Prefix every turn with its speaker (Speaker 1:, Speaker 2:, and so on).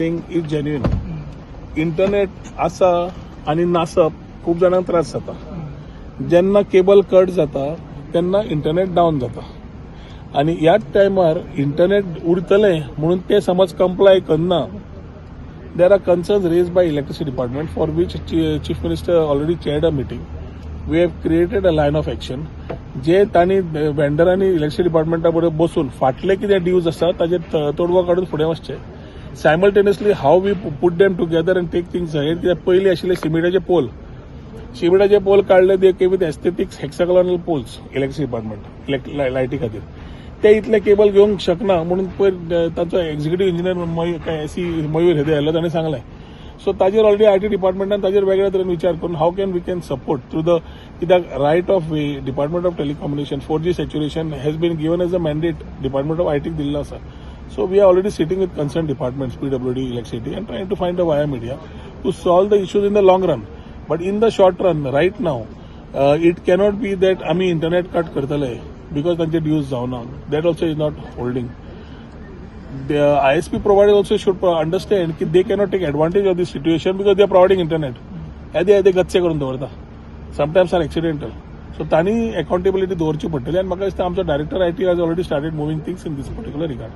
Speaker 1: Is genuine. Internet आसा आनी नासप खूब जाणांक त्रास जाता. जेन्ना केबल कट जाता तेन्ना इंटरनेट डावन जाता आनी ह्याच टायमार इंटरनेट उरतलें म्हणून ते समज कंप्लाय करना. There are concerns raised by electricity department, for which Chief Minister already chaired a meeting. We have created a line of action जे तांणी वेंडरांनी इलेक्ट्रिसिटी डिपार्टमेंटा बरोबर बसून फाटले कितें ड्यूज आसा ताजेर तोडगो काडून फुडें वचचें. Simultaneously, how we put them together and take things ahead. कित्याक पयलीं आशिल्ले सिमिटाचे पोल, सिमिटाचे पोल काडले, they came with aesthetics hexagonal poles. Electricity department लायटी खातीर ते इतले केबल घेवंक शकना म्हणून पयर तांचो एक्झिक्युटीव इंजिनियर काय एसी मयूर हेदे आयलो, ताणें सांगलें. सो ताजेर ऑलरेडी I T डिपार्टमेंटान ताजेर वेगळ्या तरेन विचार करून how can we can support through the, कित्याक right of way, Department of Telecommunication, 4G saturation has been given as a mandate Department of आयटीक दिल्लो आसा. So we are already sitting with concerned departments, PWD, electricity, and trying to find a via media to solve the issues in the long run. But in the short run, right now, it cannot be that आमी internet cut करतले because तांचे dues जावना. That also is not holding. The ISP provider also should understand की they cannot take advantage of this situation because they are providing internet. येदे येदे गच्चे करून दवरता, sometimes are accidental. So तांणी accountability दवरची पडटली आनी म्हाका दिसता आमचो director IT has already started moving things in this particular regard.